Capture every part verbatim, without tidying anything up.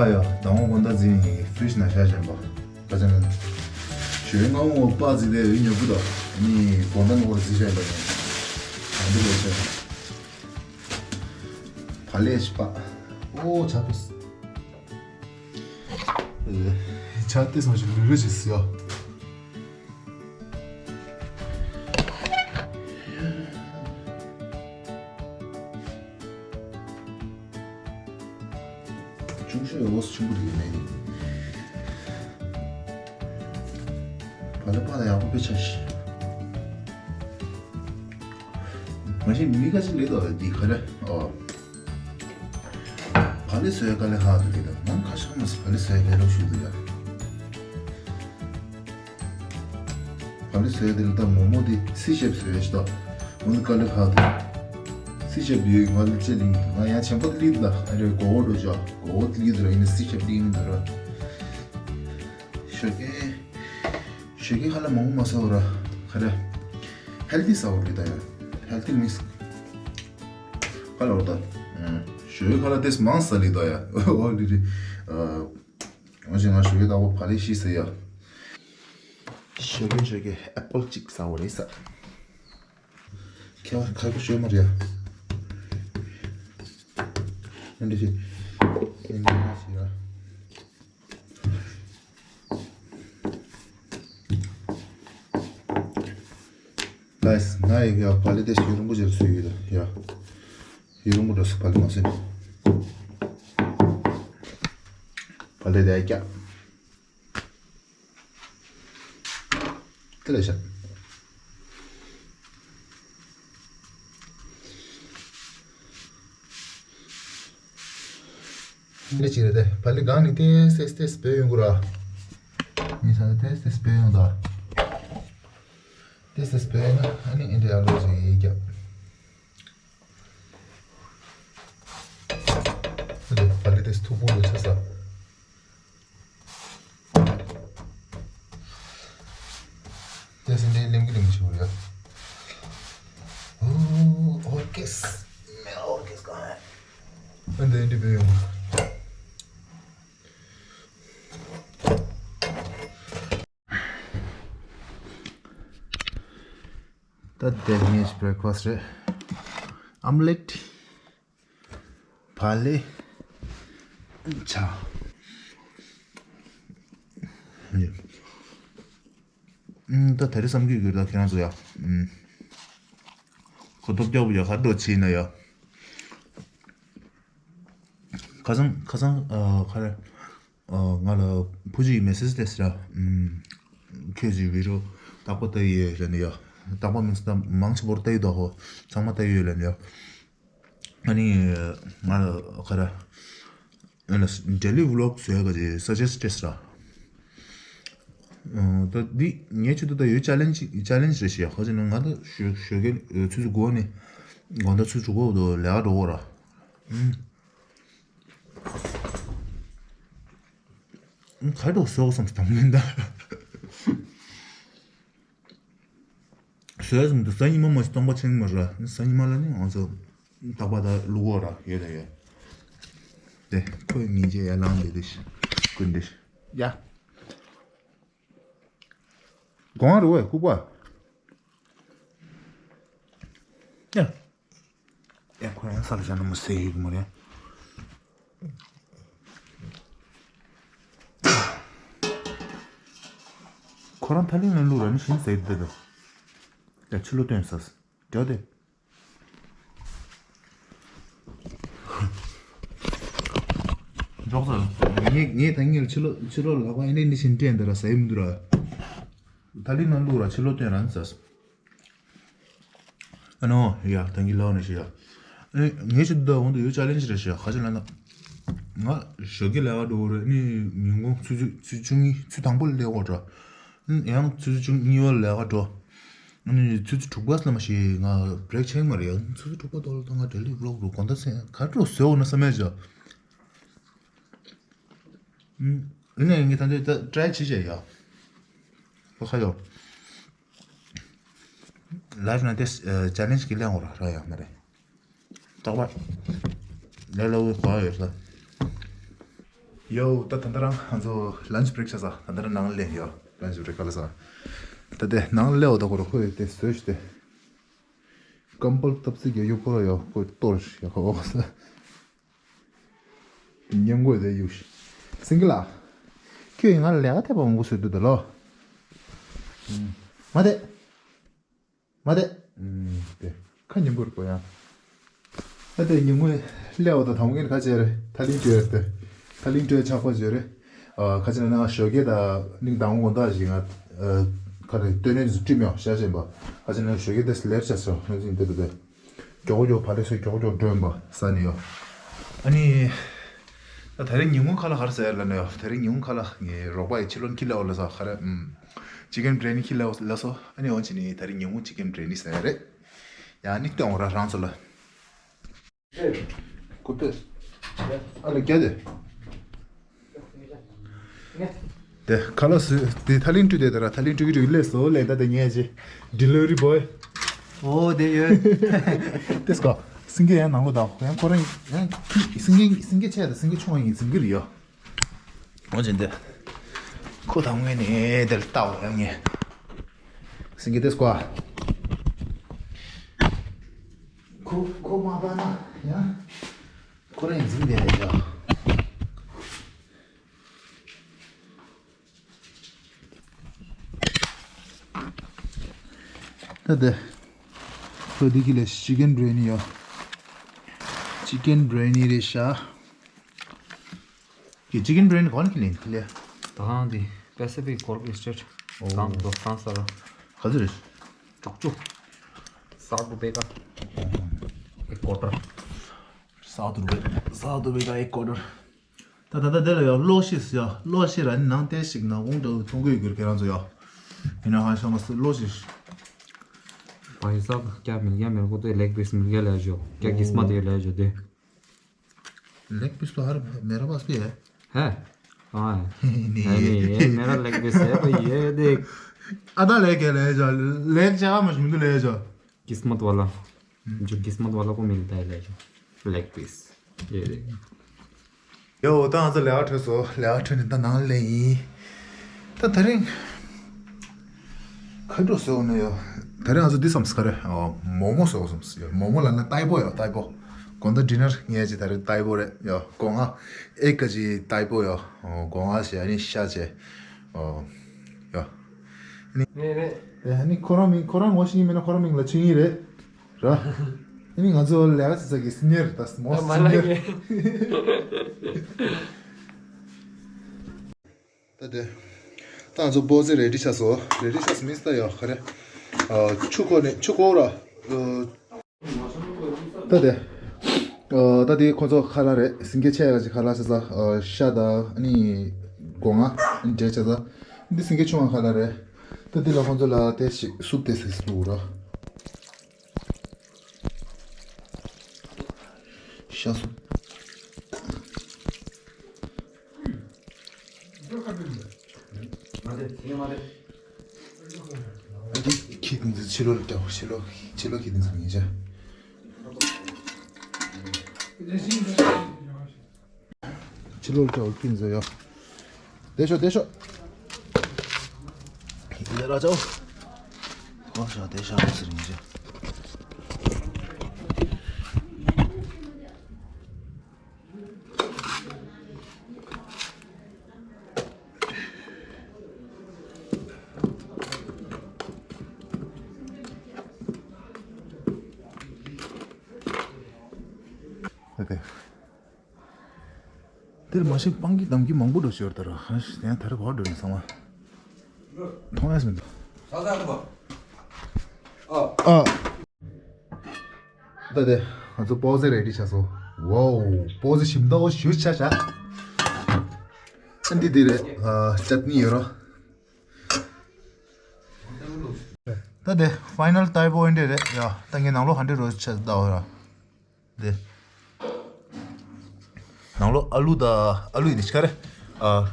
ཨ་ཡ། དང་པོ་དགོང་དག་འཛིན་ཡིན་ཕི་རིཇ་ནང་བཞག་བཞིན་པ། ཁ་ཅང་། ཞོའི་སྔ་མོ་པ་འཛིན་དེ་འོད་ཉོ་བུ་དང་། ནི་དགོང་དག་ནོར་འཛིན་བཞག་པ་ཡིན། ཨ་འདི་ལོ་ཆ། བ་ལས་ཤི་པ། ཨོ་ཆ་ཏོས། ཆ་ཏོས་མ་ཞིག་ལུས་རེ་ཞིག་སི་ཡ། ཆུང་ཤོས་ཡོད་ཆུང་པོ་རེད་མེད། བ་ལ་པ་ལ་ཡག་པོ་དཔེ་ཆ་ཤི། མ་གཞི་མི་ཁ་ཅིག་ལས་དོ་འདི་ག་རེ་ཨོ། བ་ལི་སོའི་དཀའ་ལས་ཁག་ཏུ་རེད་དོ། ང་ཁ་ཤག་མ་སི་བ་ལི་སོའི་ལས་རོགས་ཞུ་འདུག་ཡ། བ་ལི་སོའི་དེ་ལ་ད་མོ་མོ་དེ་སི་ཤེབ་སོའི་ཞི་ད། འོན་དཀའ་ལས་ཁག་ཏུ། སི་ཤེབ་དེ་ང་ལ་ཅི་ལིང་ང་ཡང་ཆེན་པོ་ལི་ད་ཨ་རེ་གོ་བོ་འགྲོ་ཞག་གོ་བོ་ལི་ད་ར་ཡིན་ན་སི་ཤེབ་ལིང་ད་ར། ཞོགས་ཀས། ཞོགས་ཀས་ཁ་ལག་མང་པོ་མ་ཟ་བར་ཁ་ར། ཧེལ་ཐི་ཟ་བར་རེད་ད་ཡ། ཧེལ་ཐི་མིས། ཁ་ལག་བར་ད། ཞོགས་ཀས་ཁ་ལག་ཏེས་མང་ཟ་ལི་ད་ཡ། ཨོ་ལི་རི། ཨ། ང་ཞིག་ང་ཞོགས་ཀས་ད་བོ་བ་ལི་ཤི་ཟེར་ཡ། ཞོགས་ཀས་ཞོགས་ཀས་ཨེ་པལ་གཅིག་ཟ་བར་རེད་ས། ཁ་ཁ་ཁ་ཤོད་མ་རེད་ཡ། ཨེ་འདྲ་ཞིག་ཨེ་འདྲ་མ་ཞིག་ཡ། ལགས། ང་ཡི་ཡ་བ་ལི་དེ་ཡུན་རིང་པོ་ཅིག་སུ་ཡོད་ཡ། ཡུན་རིང་པོ་འགྲོ་སུ་བ་ལི་མ་སུ། བ་ལི་དེ་ཡ་ཀྱ། དེ་ལ་བཞག་འདི་ཅི་རེད་དེ། བ་ལི་གང་ནི་ཏེ་སེ་སེ་སྤེལ་ཡོང་གི་ར། ཡིན་ས་ཏེ་སེ་སྤེལ་ཡོང་ད། ཏེ་སེ་སྤེལ་ན་ཨ་ནི་ཨིན་དྲ་ཡ་ལོ་ཟེ་ཡེ་རྒྱབ། ཨ་ཏེ་བ་ལི་ཏེ་སེ་ཐུག་པོ་ལོ་ཆ་ས། ཏེ་སེ་འདི་ལིམ་གི་ལིམ་ཆུ་ཡ། ཨོ་ཨོར་ཀེས། མེ་ཨོར་ཀེས་གང་ཡ། ཨ་འདི་འདི་བེ་ཡོང་། ད་དེ་ངས་བྷི་རེག་ཕ་སི་རེད། ཨམ་ལེཊ། བ་ལེ། ཆ། ད་དེ་རིང་བསམ་གྱི་ཡོད་ད་ཁྱེད་རང་ཚོ་ཡ། གོ་ཐོབ་རྒྱག་པ་ཡ་ག་འགྲོ་ཆེ་ན་ཡ། ཁ་སང་ཁ་སང་ཨ་ཁ་རེ་ཨ་ང་ལ་བུ་ཅིག་གིས་མེ་སེ་ཇི་སླེབས་སོང་། ཨམ། ཁྱོད་ཀྱི་བི་ཌི་ཡོ་རྟག་པར་ལྟ་ཡི་ཡོད་ལབ་ནས་ཡ། རྟག་པར་མིན་ཙང་མང་ཆེ་བོར་ལྟ་ཡི་འདུག་ཧོ། ཚང་མ་ལྟ་ཡི་ཡོད་ལབ་ནས་ཡ། ཨ་ནི་ང་ལ་ཁ་རེ་ཨ་ལ་ཌེ་ལི་བི་ལོག་བཟོ་ཡ་ག་ཅིག་སཱ་ཇེ་སི་ཊི་བྱས་སོང་། ཨ་ད་འདི་ངའི་ཆེད་དུ་ད་ཡོད་ཅེ་ལེན་ཇི་ཅེ་ལེན་ཇི་རེད་ཤག་ཡ། ཁ་ཅིག་ན་ང་ད་ཞོ་ཞོགས་ཀས་ཆུ་ཚོད་དགུ་པ་ནས་དགོང་དག་ཆུ་ཚོད་དྲུག་པ་བར་དུ་ལས་ཀ་འགྲོ་དགོས་ར། ཨུམ། ག་རེ་བཟོ་དགོས་བསམ་སྟངས་མིན་ད། བཟོས་ཟིན་དུས་གཟའ་ཉི་མ་མ་གཏོང་པ་ཆེན་མ་ར། གཟའ་ཉི་མ་ལ་ནི་ང་ཚོ་རྟག་པར་ད་བླུག་གོ་ར་ཡོད་ད་ཡོད། དེ་ཁོས་ཉིན་བྱེད་ཡར་ལངས་བསྡད་དེ་ཀུན་དེ་ཡ། དགོངས་རེད་བས་ལྐུགས་པ། ཡ། ཡ་ཁོ་ཡང་ས་ལ་བཞག་ན་མི་ཟེར་ཡོད་གི་མ་རེད། ཁོ་རང་ཐ་ལི་ནང་བླུགས་ར་ནི་བཞིན་ཟེར་འདི་རེད། ཡ་ཕྱི་ལོགས་སྟོན་ས། འདྲ་དེ། འཇོག་ས། ངས་ངས་ད་ངས་ཕྱི་ལོགས་ཕྱི་ལོགས་ལག་པ་ཨེ་འདྲས་འདི་བཞིན་སྤྲད་འདི་ར་ཟ་ཡི་མི་འདུག་ར། ཐ་ལི་ནང་བླུགས་ར་ཕྱི་ལོགས་སྟོན་ར་ནི་ཟ། ཨ་ནོ་ཡ་ད་གིན་ལའོ་ནས་ཤི་ཡ། ཨེ་ངས་ཤི་ད་འོང་དུ་ཡོད་ཅེ་ལེན་ཇི་རེད་ཤི་ཡ་ཁ་ཅིག་ལ་ན། ང་ཞོགས་ཀས་ལས་ཀ་འགྲོ་གི་རེད། ནི་ཉིན་གུང་ཆུ་ཚོད་ཆུ་ཚོད་བཅུ་གཉིས་ཆུ་དང་པོ་ལས་ཀ་འགྲོ། ཡང་ཆུ་ཚོད་བཅུ་གཉིས་པ་ལས་ཀ་འགྲོ། ནི་ཆུ་ཚོད་དྲུག་པ་ཙམ་ཞིག་ང་བྷི་རེག་ཆེན་མ་རེད་ཡ། ཆུ་ཚོད་དྲུག་པ་ཐོག་ལ་ད་ང་ཌེ་ལི་བི་ལོག་རུ་དགོང་དག་སེང་ག་འགྲོ་ཟེར་འོ་ན་བསམ་མེད་ཅོ། ཨིན་ནས་ངས་ད་འདི་ད་ཊྲའི་བྱེད་བྱས་ཡ། ཁོ་ཁ་ཡོད། ལའིབ་ན་དེ་ཅེ་ལེན་ཇི་གི་གླེང་འོ་ར་ར་ཡ་མ་རེད། རྟག་པར་ལས་སླ་བོའི་གོ་བ་ཡོད་ས། ཡོ། ད་ད་ལྟ་རང་ང་ཚོ་ལན་ཆི་བྷི་རེག་བྱས་ས། ད་ལྟ་རང་ནང་སླེབས་ཡོ། ལན་ཆི་བྷི་རེག་ག་ལ་ས། ད་དེ་ནང་སླེབས་འོ། ད་ཁོ་ར་ཁོས་དེ་བཟོས་ཤི་དེ། ཀམ་པལ་ཏབ་ཙི་གི་ཡོ་ཁོ་ར་ཡོ། ཁོས་གཏོར་ཤི་ཡ་ཁ་འོ་ས། ཉན་དགོས་དེ་ཡུ་ཤི། སིང་གི་ལ། ཁྱོད་ཡིན་ང་ལས་ཀ་ཐེབས་པ་མང་པོ་བཟོས་འདུག་ད་ལོ། མ་དེ། མ་དེ། ཨུམ། དེ། ཁ་ཉན་པོ་རེད་པོ་ཡང་། ཨ་དེ་ཉིན་མོ་སླེབས་འོ། ད་དང་པོ་ངས་ཁ་ཆེ་རེད། ཐ་ལིང་སྤྲོད་དེ། ཐ་ལིང་སྤྲོད་ཆག་པ་བརྗོད་རེད། ཨ་ཁ་ཆེ་ན་ན་ཞོགས་ཀས་ད་ནིང་དང་པོ་དགོང་དག་ཞིག་ང་། ཨ་ཁ་རེ་སྟོད་ནས་ཟུག་ཁྲིད་མེད་ཤ་ཞེན་པ། ཁ་ཆེ་ན་ཞོགས་ཀས་དེ་ལེར་ཆ་སོ་ནས་ཟིན་དེ་དེ་དེ། མགྱོགས་མགྱོགས་བ་ལེ་སོ་མགྱོགས་མགྱོགས་སྒྲོན་པ་ས་ནས་ཡོ། ཨ་ནི། ད་དེ་རིང་ཉིན་མོ་ཁ་ལག་ག་རེ་ཟ་ཡ་ལ་ནས་ཡོ། དེ་རིང་ཉིན་མོ་ཁ་ལག་ངའི་རོགས་པ་ཡི་ཕྱི་ལོགས་ཁྱི་ལ་འོ་ལ་ཟ་ག་རེ། ཨུམ། ཅི་ཀན་བི་རི་ཡ་ནི་ཁྱི་ལ་འོ་ལ་སོ། ཨ་ནི་འོ་ཅི་ནི་དེ་རིང་ཉིན་མོ་ཅི་ཀན་བི་རི་ཡ་ནི་ཟ་ཡ་རེད། ཡང་ནི་སྟོན་འོ་ར་རང་ཚོ་ལ། ཀུ་པེ། ཨ་ལ་རྒྱ་དེ། དེ་ཁ་ལག་སུ་དེ་ཐ་ལིང་སྤྲུལ་དེ་དེ་ར་ཐ་ལིང་སྤྲུལ་གི་སྤྲུལ་གི་སླེབས་སོ་ལེ། ད་དེ་ཉལ་ཅི། ཌི་ལི་ཝ་རི་བོའི། ཨོ་དེ་ཡོད། དེ་སྐོ། སིང་གེ་ཡང་ནང་ལོ་ད་ཡང་ཁོ་རང་ཡང་སིང་གེ་སིང་གེ་ཆེ་ད་སིང་གེ་ཆུང་ཡིན་སིང་གེ་རི་ཡོ། འོ་ཅན་དེ། ཁོ་དང་ངས་ནས་དེར་ལྟ་བ་ཡང་ངས། སིང་གེ་དེ་སྐོ། ཁོ་ཁོ་མ་པ་ན་ཡང་། ཁོ་རང་འཛིན་པའི་ལས་ཀ། ད་དེ། ཁོ་འདི་གི་ལས་ཅི་ཀན་བི་རི་ཡ་ནི་ཡོ། ཅི་ཀན་བི་རི་ཡ་ནི་རེད་ཤག་གི་ཅི་ཀན་བི་རི་ཡ་ནི་གོ་ནི་གི་ལེན་གི་ལེ། ད་ཧང་དེ་པེ་སི་ཕིག་གོལ་ཕི་སི་ཊེཊ། ཨོ། གང་དུ་གང་ས་ར། ག་ཚོད་རེད། དྲུག་ཅུ། སའུཐ་རུ་པེ་ཀ་ཨེ་ཀོ་ཊར། སའུཐ་རུ་པེ་ཀ་སའུཐ་རུ་པེ་ཀ་ཨེ་ཀོ་ཊར། ད་ད་ད་དེ་ལ་ཡོ་ལོ་ཤི་ཡོ། ལོ་ཤི་ར་ནི་ནང་ཏེ་ཞིག་ན་དགོང་དྲ་མཐོང་གི་ཡོད་གི་ཁྱེད་རང་ཚོ་ཡོ། ཡིན་ན་ཧ་ཤ་མ་སུ་ལོ་ཤི། भाई साहब, क्या मिल गया मेरे को? तो लेग पीस मिल गया, ले जाओ। क्या किस्मत है, ले जाओ दे। लेग पीस तो हर मेरे पास भी है। है? कहाँ है? नहीं। नहीं, नहीं, ये मेरा लेग पीस है भाई, ये देख। आधा लेके ले जाओ, लेग जगह मत मुझे ले जाओ। किस्मत वाला, जो किस्मत वाला को मिलता है, ले जाओ। लेग पीस, ये देख। ཡོ། ད་ང་ཚོ་ལས་ཀ་གྲོལ་སོང་། ལས་ཀ་གྲོལ་ནས་ད་ནང་སླེབས་ཡིན། ད་དེ་རིང་ག་འགྲོ་ཟེར་བ་ན་ཡོ། དེ་རིང་ང་ཚོ་འདི་བསམ་ག་རེ། མོག་མོག་ཟེར་བ་བསམ་ཡོ། མོག་མོག་ལ་ན་ཏའི་པོ་ཡོ། ཏའི་པོ། དགོང་དག་ཌི་ནར་ངས་ཅི་ད་རེས་ཏའི་པོ་རེད་ཡོ། སྒོ་ང་ཨེ་ཀ་ཅི་ཏའི་པོ་ཡོ། སྒོ་ང་ཞེ་ཨ་ནི་ཤ་ཅེ་ཡོ། རེད་རེད། ཨ་ནི་ཁོ་རང་མིང་ཁོ་རང་ངོ་ཤེས་ཀྱི་མེད་ན་ཁོ་རང་མིང་ལ་ཆིང་ཡིན་རེད། ར། ཨ་ནི་ང་ཚོ་ལས་ཀ་བྱེད་ས་གི་སི་ནི་ཡར་ད་མོ་ཨ་མ་སི་ནི་ལ་ཡར་ངས། ད་དེ། ད་ང་ཚོ་པོ་ཛི་རེ་ཌི་ཆགས་སོང་། རེ་ཌི་ཆགས་སོང་མིན་ད་ཡོ་ག་རེ། ཨ། ཆུ་ཁོ་ནས་ཆུ་ཁོ་ར། ཨ། ད་དེ། ཨ། ད་དེ་ཁོ་ཚོ་ཁ་ལག་རེད། སིང་གེ་ཆེ་ཡ་གི་ཁ་ལག་ཆགས་ས། ཨ། ཤ་ད་ཨ་ནི་སྒོ་ང་འབྲས་ཆགས་ས། འདི་སིང་གེ་ཆུང་བ་ཁ་ལག་རེད། ད་འདི་ལ་ཁོ་ཚོ་ལ་དེ་ཞིག་སུབ་དེ་ཟེར་ལུགས་ར། ཤ་སུབ། ཨ་ནི་ཁྱི་དེ་ཚོ་ཕྱི་ལོགས་ལ་སྐྱོར། ཕྱི་ལོགས་ཕྱི་ལོགས་ཁྱི་དེ་ཚོ་ཉེ་ཆར། ཕྱི་ལོགས་ལ་སྐྱོར་ཁྱི་དེ་ཚོ་ཡོ། བསྡད་ཤོག་བསྡད་ཤོག་ཡིན་ལ་ར་ཅོ། ཨོ་ཤ་བསྡད་ཤག་ཟེར་ཡིན་ཅེ། ཨོ་ཁེ། དེར་མ་ཤེས་སྤང་གི་གདམ་གི་མང་པོ་འགྲོ་ཤོར་དར་ཧ་ཤ་དེ་ཡང་དར་བར་འགྲོ་ནས་སང་བ་མཐོང་ཡས་མི་འདུག་ཨ། ད་དེ་ང་ཚོ་པོ་ཛི་རེ་ཌི་ཆགས་སོང་། ཝའོ། པོ་ཛི་ཞིམ་ཏོག་ཞུ་ཆ་ཆ། ཨ་འདི་འདི་རེད། ཨ། ཅ་ཊི་ནི་ཡོད་རོ། ད་དེ་ཕའི་ནལ་ཏའི་པོ་ཨེ་འདྲ་རེད་ཡ། ད་ངས་ནང་ལོགས་ཧན་ཌེ་རོ་ཆ་ད་འོ་ར། དེ། ནང་ལོགས་ཨ་ལུ་དང་ཨ་ལུ་ཡི་དེ་ཆི་ག་རེ། ཨ།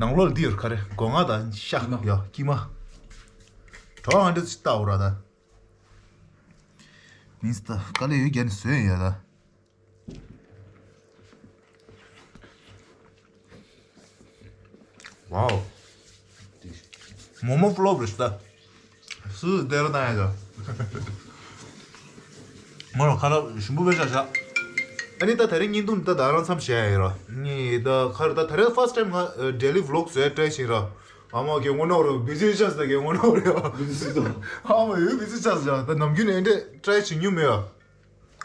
ནང་ལོགས་ལ་འདི་ཡོད་ག་རེ། སྒོ་ང་དང་ཤ་ཀི་མ། ཡ་ཀི་མ། གྲོགས་ཨ་འདྲ་ཅིག་ལྟ་འོ་ར་ད། མིན་སི་ད་དཀའ་ལས་ཡོད་རྒྱ་ནི་བཟོས་ཡོད་ད། Wow. Momo flop རེད་ད། སུ་དེ་ར་ད་ཡ་ད། ང་རང་ཁ་ར་ཞིམ་པོ་བེ་ཆ་ཆ། ཨ་ནི་ད་ད་རེས་བརྙན་ཐུང་ད་ད་རང་མཚམས་བཞག་ཡ་ཡིན་ར། ནི་ད་ཁ་ར་ད་ད་རེས་first time ང་daily vlog་བཟོས་try་བྱེད་ར། ཨ་མ་གི་ངོ་ནོར་རེད། busy་ཆགས་ད་གི་ངོ་ནོར་རེད། ཨ་མ་ཡོད་busy་ཆགས་ད་ནམ་རྒྱུན་ཨེ་འདྲས་try་བྱེད་མྱོང་མེད་ཡ།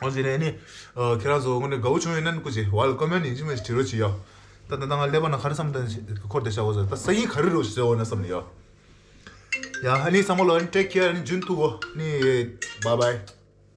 འོ་ཟེར་ནས་ནི། ཁྱེད་རང་ཚོ་དངོས་གནས་དགའ་བོ་བྱུང་ཡོད་ན་ནི་སྐུ་མཁྱེན་ཝལ་ཀོ་མེན་ཡིན་གཅིག་མིན་གཅིག་བྲིས་རོགས་བྱེད་ཡ། ད་ད་ད་ང་ཀླད་པ་ན་ག་རེ་བསམ་ད་འཁོར་བསྡད་བཞག་གོ་ཟེར། ད་སང་ཉིན་ག་རེ་རོགས་བྱེད་ཟེར་འོ་ན་བསམ་ནི་ཡ། ཡ་ཨ་ནི་ཚང་མ་ལོ་ཨ་ནི་take care ཨ་ནི་རྒྱུན་མཐུད་གོ་ནི། bye bye།